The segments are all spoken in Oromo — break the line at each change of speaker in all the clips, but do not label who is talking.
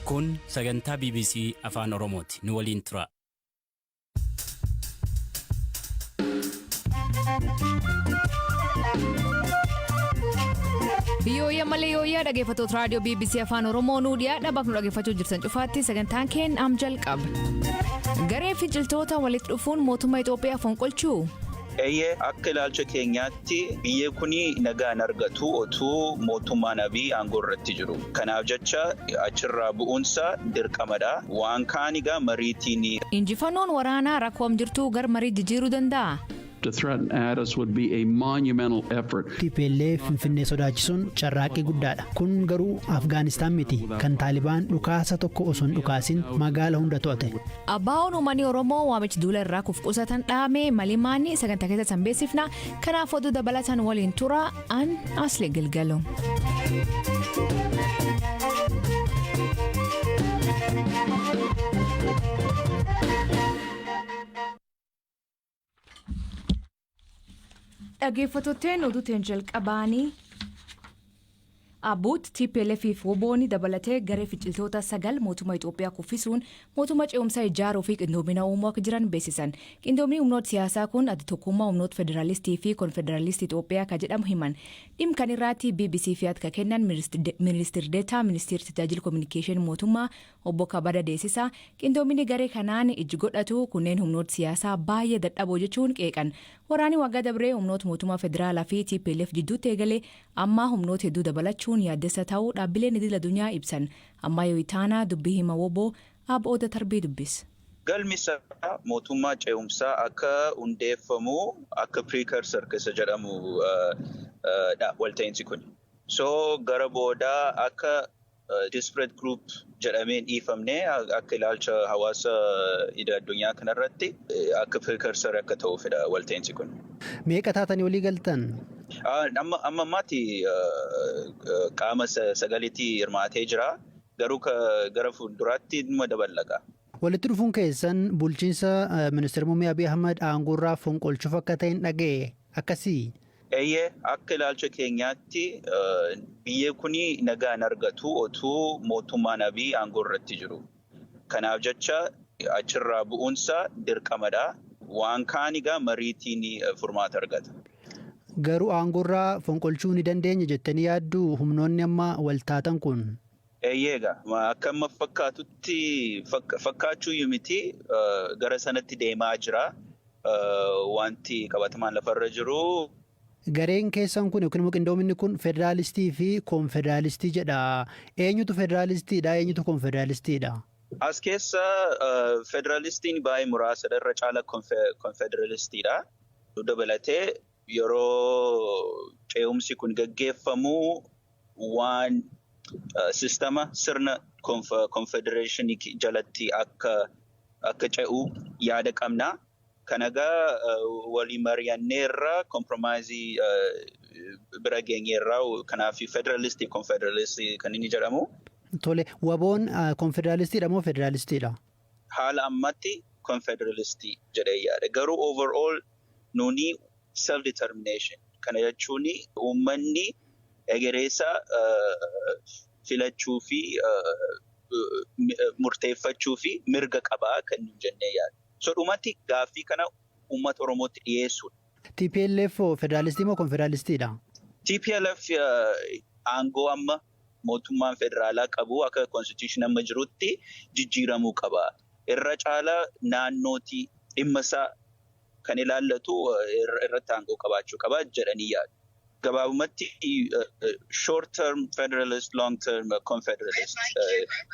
Kun sagantaa bbc Afaan Oromooti. Nu waliin turaa.
Yooyya malee yooyyaa dhaggeeffattoota raadiyoo BBC Afaan Oromoo nuu dhiyaadha bakka nu dhaggeeffachuu jirtan cufaatti sagantaan keenya am jalqaba. Garee finciltoota walitti dhufuun mootummaa Itoophiyaa fonqolchuu.
Eeyyee, akka ilaalcha keenyaatti biyyi kun nagaa hin argatu otuu mootummaan Abiy aangoo irratti jiru. Kanaaf jecha achirraa bu'uunsa dirqamadha. Waan kaan egaa mariitiin.
Injifannoon waraanaa rakkoo am jirtuu gar marii jijjiiruu danda'a?
To threaten Addis would be a monumental effort.
Tplf Finfinnee sodaachisuun carraaqqii guddaadha. Kun garuu Afgaanistaan miti, kan Taalibaan dhukaasa tokko osoo hin dhukaasin magaala hunda to'ate.
ABOn uummanni Oromoo waamicha duula irraa kuf qusatan dhaame malimaani sagantaa keessa san beeksifna. Kanaaf oduu dabalatan waliin tura an Asli Gilgalu. Dhaggeeffattootteen oduuteen jalqabaanii Abbuut TPLF fi WBO'n dabalatee garee finciltoota 9 mootummaa Itoophiyaa kuffisuun mootummaa ce'umsaa ijaaruu fi qindoomina uumuu akka jiran beeksisan. Qindoomni humnoota siyaasaa kun adda tokkummaa humnoota federaalistii fi konfederaalistii Itoophiyaa akka jedhamu himan. Dhimma kan irraatti BBC fi akka kennan ministir deetaa ministeerri tajaajila kominikeeshinii mootummaa Obbo Kabada Deessisaa qindoominni garee kanaan ijji godhatu kunneen humnoota siyaasaa baay'ee dadhaboo jechuun qeeqan. Waraanni waggaa dabree humnoota mootummaa federaalaa fi tplf jidduutti eegale ammaa humnoota hedduu dabalachuun yaaddessa ta'uu dhaabbileen idil addunyaa ibsan. Ammayyoo Itaanaa dubbii hima wbo Aab Oda Tarbii dubbis.
Galmi isaa mootummaa ce'umsaa akka hundeeffamu akka precursor isa jedhamu dha walta'iinsi kun. So gara boodaa akka disparate group jedhamee hin dhiifamne akka ilaalcha hawaasa idil addunyaa kanarratti akka precursor akka ta'uufidha walta'iinsi kun.
Meeqa taatanii walii galtan?
Amma ammaatti qaama sagalitti hirmaatee jira. Garuu gara fuulduraatti dhimma daballaqa.
Walitti dhufuun keessan bulchiinsa Ministeera Muummee Abiy Ahmad aangoorraa fonqolchuuf akka ta'e hin dhaga'e. Akkasii?
Eeyyee, akka ilaalcha keenyaatti biyyi kun nagaa hin argatu otuu mootummaan Abiy aangoo irratti jiru. Kanaaf jecha achirraa bu'uunsa dirqamadha. Waan kaan egaa mariitiin furmaata argata.
Garuu aangoorraa fonqolchuu ni dandeenya jettanii yaadduu humnoonni amma wal taatan kun?
Eeyyee egaa akka amma fakkaatutti fakkaachuuyyuu miti gara sanatti deemaa jira. Wanti qabatamaan lafarra jiru.
Gareen keessan kun yookiin immoo qindoominni kun federaalistii fi konfederaalistii jedha. Eenyutu federaalistiidha? Eenyutu konfederaalistiidha?
As keessa federaalistiin baay'ee muraasadha. Irra caala konfederalistiidha. Dabalatee yeroo ce'umsi kun gaggeeffamu waan sistama sirna konfedereeshinii jalatti akka ce'u yaada qabna. Kana egaa walii mari'anneerra, compromise bira geenyeerra, kanaaf federalistii konfederalistii kan inni jedhamu.
Tole, WBOn konfederaalistiidha moo federaalistiidha?
Haala ammatti konfederalistii jedhee yaada. Garuu overall nuni self determination kana jechuun uummanni egereessa filachuu fi murteeffachuu fi mirga qabaa kan nu jennee yaada. So dhumatti gaaffii kana uummata Oromootti dhiyeessuudha.
TPLF federaalistii moo konfederaalistiidha?
TPLF aangoo amma mootummaan federaalaa qabu akka constitution amma jirutti jijjiiramuu qaba. Irra caalaa naannootii dhimma isaa kan ilaallatu irratti aangoo qabaachuu qaba jedhanii yaadu. Gabaabumatti short term federalist, long term confederalist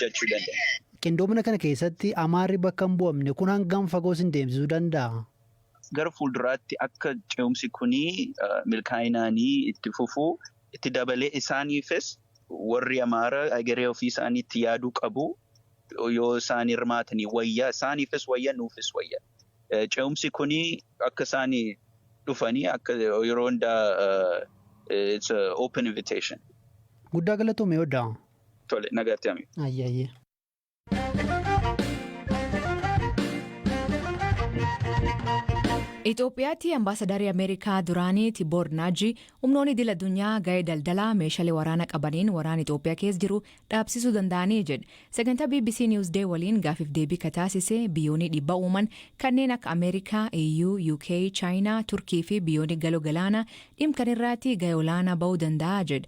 jechuu dandeenya.
Qindoomina kana keessatti Amaarri bakka hin bu'amne kun hangam fagoo sin deemsisuu danda'a?
Gara fuulduraatti akka ce'umsi kunii milkaa'inaanii itti fufuu itti dabalee isaaniifis warri Amaara egeree ofii isaaniitti yaaduu qabu. Yoo isaan hirmaatanii wayya, isaaniifis wayya, nuufis wayya. Ce'umsi kunii akka isaan dhufanii akka yeroo hundaa it's a open invitation.
Guddaa galatoome Odaa.
Tole, nagaatti ami.
Ayyee ayyee.
Itoophiyaatti ambaasadarii Ameerikaa duraanii Tiboor Naaji humnoonni idil addunyaa ga'ee daldalaa meeshaalee waraanaa qabaniin waraana Itoophiyaa keessa jiru dhaabsisuu danda'anii jedhe. Sagantaa BBC Newsday waliin gaafiif deebii ka taasise biyyoonni dhiibbaa uuman kanneen akka Ameerikaa, EU, UK, Chaayinaa, Turkii fi biyyoonni galoo galaanaa dhimma kan irratti ga'ee olaanaa ba'uu danda'a jedhe.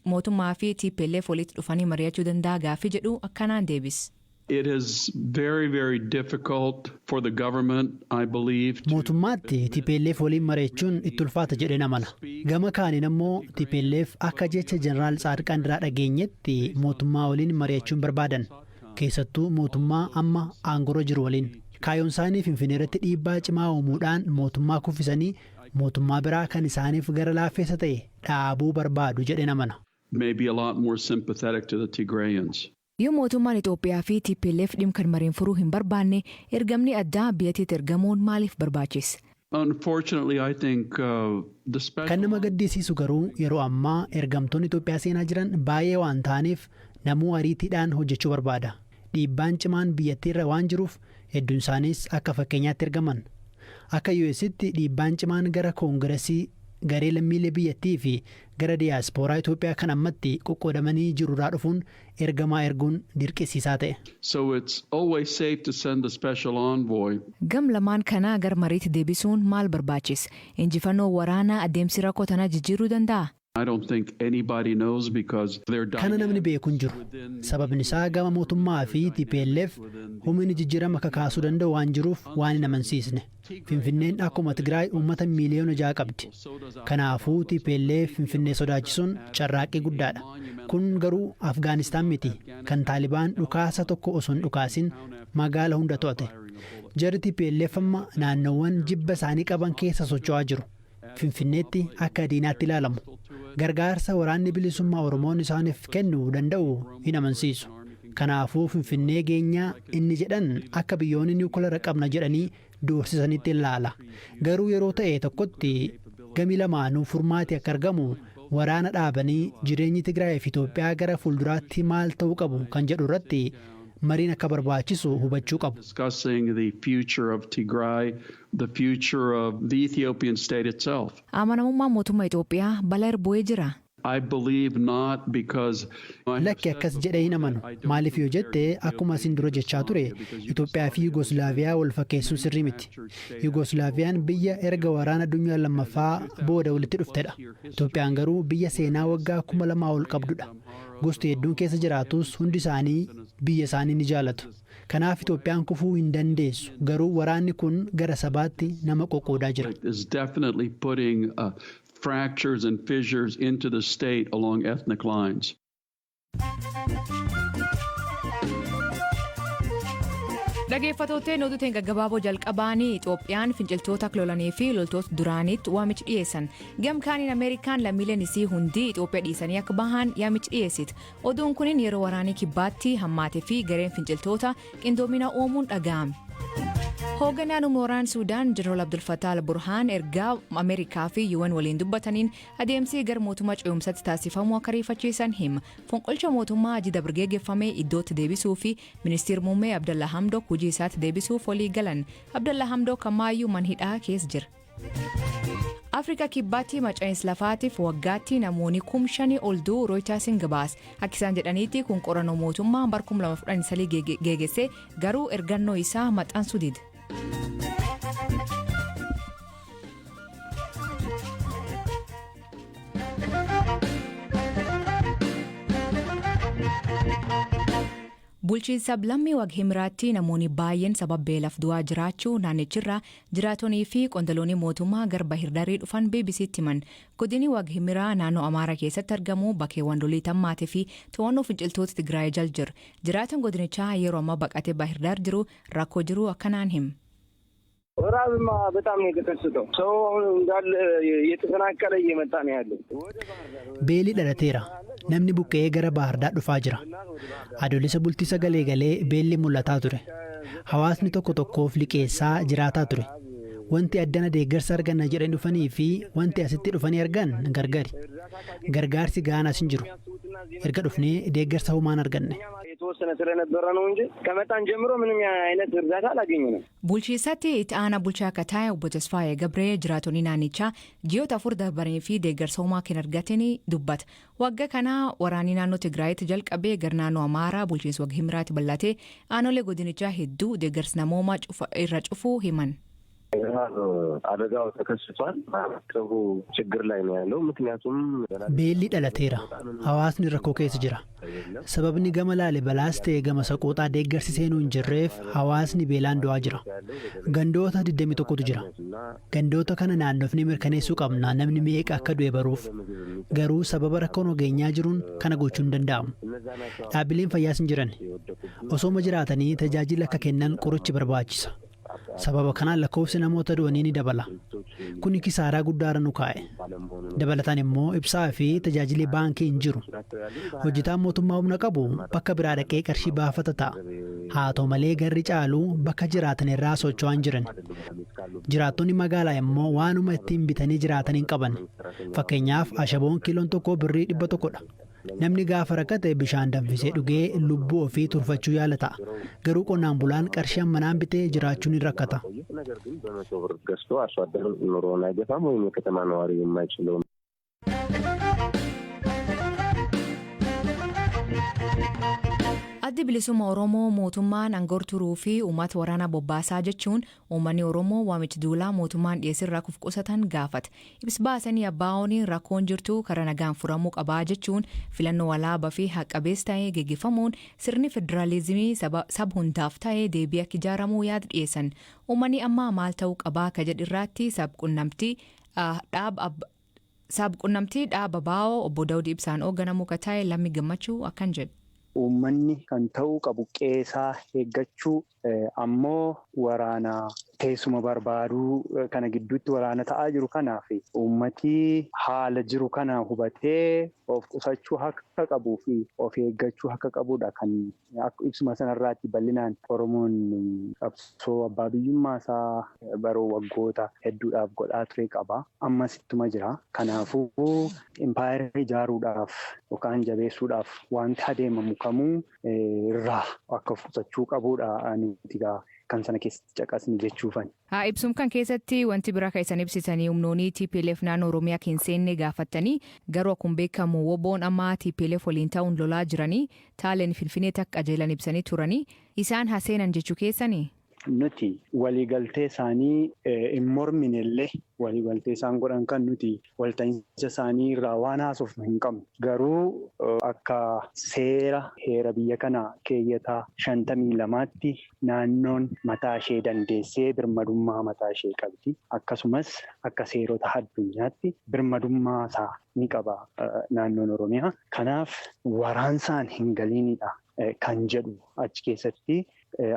Mootummaa fi TPLF walitti dhufanii mari'achuu danda'a gaaffii jedhu akkanaan deebise.
It is very, very difficult for the government, I believe.
Mootummaatti TPLF waliin mari'achuun itti ulfaata jedheen amana. Gama kaaniin ammoo TPLF akka jecha Jeneraal Tsaadqaan irraa dhageenyetti mootummaa waliin mari'achuun barbaadan. Keessattuu mootummaa amma aangorra jiru waliin. Kaayyoon isaanii Finfinnee irratti dhiibbaa cimaa uumuudhaan mootummaa kuffisanii mootummaa biraa kan isaaniif gara laaffeessa ta'e dhaabuu barbaadu jedheen amana.
May be a lot more sympathetic to the Tigrayans.
Yoo mootummaan Itoophiyaa fi TPLF dhimma kan mariin furuu hin barbaanne, ergamni addaa biyyattiitti ergamuun maaliif barbaachise?
Unfortunately, I think the special.
Kan nama gaddisiisu garuu yeroo ammaa ergamtoonni Itoophiyaa seenaa jiran baay'ee waan ta'aniif namuu ariitiidhaan hojjechuu barbaada. Dhiibbaan cimaan biyyattii irra waan jiruuf hedduun isaaniis akka fakkeenyaatti ergaman. Akka US'tti dhiibbaan cimaan gara Koongiresii, garee lammiilee biyyattii fi gara diyaaspooraa Itoophiyaa kan ammatti qoqqoodamanii jirurraa dhufuun ergamaa erguun dirqisiisaa ta'e.
So it's always safe to send the special envoy.
Gam lamaan kanaa gar mariitti deebisuun maal barbaachisa? Injifannoo waraanaa adeemsi rakkoo tanaa jijjiiruu danda'a?
I don't think anybody knows because they're
Kana namni beeku hin jiru. Sababni isaa gama mootummaa fi TPLF humni jijjiirama kakaasuu danda'u waan jiruuf waan hin amansiisne. Finfinneen akkuma Tigraay uummata miiliyoona 6 qabdi. Kanaafuu TPLF Finfinnee sodaachisuun carraaqqii guddaadha. Kun garuu Afgaanistaan miti, kan Taalibaan dhukaasa tokko osoo hin dhukaasin magaala hunda to'ate. Jarri TPLF amma naannoowwan jibba isaanii qaban keessa socho'aa jiru. Finfinneetti akka diinaatti ilaalamu. Gargaarsa Waraanni Bilisummaa Oromoon isaaniif kennuu danda'u hin amansiisu. Kanaafuu Finfinnee geenyaa inni jedhan akka biyyoonni niwukileera qabna jedhanii doorsisanitti ilaala. Garuu yeroo ta'e tokkotti gami lamaanuu furmaati akka argamu, waraana dhaabanii jireenyi Tigraay fi Itoophiyaa gara fuulduraatti maal ta'uu qabu kan jedhu irratti mariin akka barbaachisu hubachuu qabu.
Discussing the future of Tigray, the future of the Ethiopian state itself.
Amanamummaan mootummaa Itoophiyaa balaa irra bu'ee jira.
I believe not, because
Lakki, akkas jedhee hin amanu. Maaliif yoo jette, akkuma asin dura jechaa ture, Itoophiyaa fi Yugoslaaviyaa wal fakkeessuun sirrii miti. Yugoslaaviyaan biyya erga Waraana Addunyaa Lammaffaa booda walitti dhuftedha. Itoophiyaan garuu biyya seenaa waggaa 2000 ol qabdudha. Gosti hedduun keessa jiraatus hundi isaanii biyya isaanii ni jaalatu. Kanaaf Itoophiyaan kufuu hin dandeessu. Garuu waraanni kun gara sabaatti nama qoqqoodaa jira.
Is definitely putting fractures and fissures into the state along ethnic lines.
Dhaggeeffattootni, oduuteen gaggabaaboo jalqabaanii Itoophiyaan finciltoota lolanii fi loltoota duraaniitti waamicha dhiyeessan. Gamkaaniin Ameerikaan lammiileen isii hundi Itoophiyaa dhiisanii akka bahan yaamicha dhiyeessite. Oduun kunin yeroo waraanii kibbaatti hammaatee fi gareen finciltoota qindoomina uumuun dhaga'ame. Hoogganaan humna waraana Suudaan Jeneraal Abdul Fattah al-Burhaan ergaa Ameerikaa fi UN waliin dubbataniin adeemsi gara mootummaa ce'umsaatti taasifamu akka ariifachiisan hima. Fonqolcha mootummaa Aji Dabre geggeeffame iddootti deebisuu fi ministeerri muummee Abdallah Hamdok hojii isaatti deebisuuf walii galan. Abdallah Hamdok ammaayyuu man hidhaa keessa jira. Afrikaa Kibbaatti macaa'insa lafaatiif waggaatti namoonni 5,000 ol du'u Rooyitaasiin gabaase. Akka isaan jedhaniitti kun qorannoo mootummaa bara 2013 geggeesse, garuu ergannoo isaa maxxansuu dide. Bulchiinsa lammii Waghimiraatti namoonni baay'een sababa beelaaf du'aa jiraachuu naannichirraa jiraatonii fi qondaloonni mootummaa garba Hirdarii dhufan BBC'tti himan. Godinni Waghimiraa naannoo Amaaraa keessatti argamu bakkeewwan lolii tammaatee fi to'annoo finciltoota Tigraay jal jiru. Jiraatan godinichaa yeroo ammaa baqatee Bahirdar jiru rakkoo jiru akkanaan hima.
ራብማ በጣም ነው የተከሰተው። ሰው አሁን እንዳለ እየተፈናቀለ እየመጣ ነው ያለው።
Beelli dhalateera. Namni buqqa'ee gara Baahirdaar dhufaa jira. Adoolessa bultii sagalee galee beelli mul'ataa ture. Hawaasni tokko tokkoof liqeessaa jiraataa ture. Wanti addana deeggarsa arganna jedhanii dhufanii fi wanti asitti dhufanii argan gargari. Gargaarsi gahaan as hin jiru. Erga dhufnee deeggarsa homaan arganne.
የተወሰነ ስለነበረ ነው እንጂ ከመጣን ጀምሮ ምንም አይነት እርዳታ አላገኘንም።
Bulchiisatti itti aanaa bulchaa akka ta'e obbo Tasfaayee Gabree jiraatonni naannichaa ji'oota 4 darbanii fi deeggarsa homaa kan argatan dubbata. Waggaa kana waraanni naannoo Tigraayitti jalqabee gara naannoo Amaaraa bulchiinsa Wag Himiraatti bal'atee aanolee godinichaa hedduu deeggarsa namoomaa irra cufuu himan.
ረሃብ አደጋው ተከስቷል። ማህበረሰቡ ችግር ላይ ነው ያለው። ምክንያቱም
Beelli dhalateera. Hawaasni rakkoo keessa jira. Sababni gama Laalibalaas ta'e gama Saqooxaa deeggarsi seenuu hin jirreef hawaasni beelaan du'aa jira. Gandoota 21tu jira. Gandoota kana naannofnee mirkaneessuu qabna namni meeqa akka du'e baruuf. Garuu sababa rakkoo nageenyaa jiruun kana gochuu hin danda'amu. Dhaabbileen fayyaas hin jiran. Osooma jiraatanii tajaajila akka kennan qorichi barbaachisa. Sababa kanaan lakkoofsi namoota du'anii ni dabala. Kuni kisaaraa guddaarra nu kaa'e. Dabalataan immoo ibsaa fi tajaajilli baankii hin jiru. Hojjetaan mootummaa humna qabu bakka biraa dhaqee qarshii baafata ta'a. Haa ta'u malee garri caalu bakka jiraatan irraa socho'aa hin jiran. Jiraattonni magaalaa immoo waanuma ittiin bitanii jiraatan hin qaban. Fakkeenyaaf, ashaboon kiiloon tokko birrii 100dha. Namni gaafa rakkate bishaan danfisee dhugee lubbuu ofii turfachuu yaala ta'a. Garuu qonnaan bulaan qarshii hammanaan bitee jiraachuun ni rakkata.
ነገር ግን በ100 ብር ገዝቶ አርሶ አደር ኑሮውን አይገፋም ወይም የከተማ ነዋሪ የማይችለው
Addi Bilisummaa Oromoo mootummaan aangoo turuu fi uummata waraana bobbaasaa jechuun uummanni Oromoo waamicha duulaa mootummaan dhiyeessirraa kuf qusatan gaafata. Ibsa baasanii abbaa'oon rakkoon jirtu karaa nagaan furamuu qabaa jechuun filannoo walaabaa fi haqa-qabeessa ta'ee geggeeffamuun sirni federaalizimii saba hundaaf ta'ee deebii akka ijaaramuu yaada dhiyeessan. Uummanni ammaa maal ta'uu qabaa akka jedhu irratti sabquunnamtii dhaaba baa'oo obbo Daawud Ibsaan hoogganamuu akka ta'e Lammii Gammachuu akkan jedhu.
Uummanni kan ta'uu qabu qeesaa eeggachuu, ammoo waraana teessuma barbaaduu kana gidduutti waraana ta'aa jiru kanaaf uummati haala jiru kana hubatee of qusachuu akka qabuu fi of eeggachuu akka qabudha kan ibsuma sanarraatti bal'inaan. Oromoon qabsoo abbaa biyyummaa isaa baroo waggoota hedduudhaaf godhaa ture qaba. Ammas ittuma jira. Kanaafuu impaayera ijaaruudhaaf yookaan jabeessuudhaaf wanti adeemamu kamuu irraa akka of qusachuu qabudha nuti kan sana keessatti caqasni jechuufan.
Haa, ibsum kan keessatti wanti biraa kan isaan ibsitanii humnoonni TPLF naannoo Oromiyaa hin seenne gaafatanii, garuu akkuma beekamu WBOn amma TPLF waliin ta'uun lolaa jiranii taaleen Finfinnee takka qajeelan ibsanii turanii, isaan haseenan jechuu keessanii.
Nuti waliigaltee isaanii hin mormine illee, waliigaltee isaan godhan kan nuti walta'iinsa isaanii irraa waan haasofnu hin qabnu. Garuu akka seera heera biyya kanaa keeyyataa 52tti naannoon mataa ishee dandeessee birmadummaa mataa ishee qabdi. Akkasumas akka seerota addunyaatti birmadummaa isaa ni qaba naannoon Oromiyaa. Kanaaf waraansaan hin galiinidha kan jedhu achi keessatti.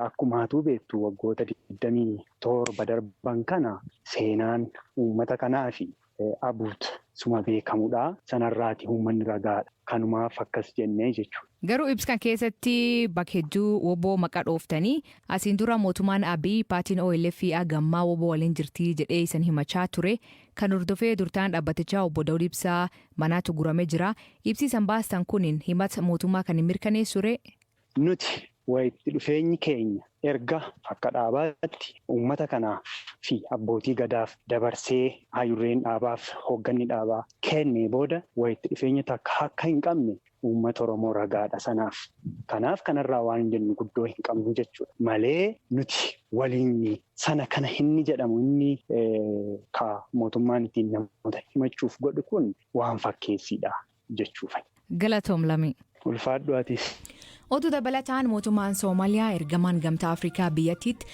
Akkumaatuu beektu, waggoota 27 darban kana seenaan uummata kanaa fi abuut suma beekamudha. Sanarraati uummanni ragaadha. Kanumaaf akkas jennee jechuudha.
Garuu ibsa kan keessatti bakka hedduu WBO maqaa dhooftanii, asiin dura mootummaan Abiy paartiin OLF gammaa WBO waliin jirtii jedhee isan himachaa ture. Kan hordofee durtaan dhaabbatichaa obbo Daawud Ibsaa manaatti guramee jira. Ibsi isan baastan kun himata mootummaa kan hin mirkaneessure?
Nuti walitti dhufeenyi keenya erga akka dhaabaatti uummata kanaa fi abbootii gadaaf dabarsee hayyurreen dhaabaaf hoogganni dhaabaa kennee booda walitti dhufeenya takka akka hin qabne uummata Oromoo ragaadha sanaaf. Kanaaf kanarraa waan jennu guddoo hin qabnu jechuudha. Malee nuti waliin sana kana inni jedhamu inni ka mootummaan ittiin namoota himachuuf godhu kun waan fakkeessiidha jechuudha.
Galatoom, Lamii.
Ulfaadhu atis.
Oduu dabalataan mootummaan Soomaaliyaa ergamaan Gamtaa Afrikaa biyyattiitti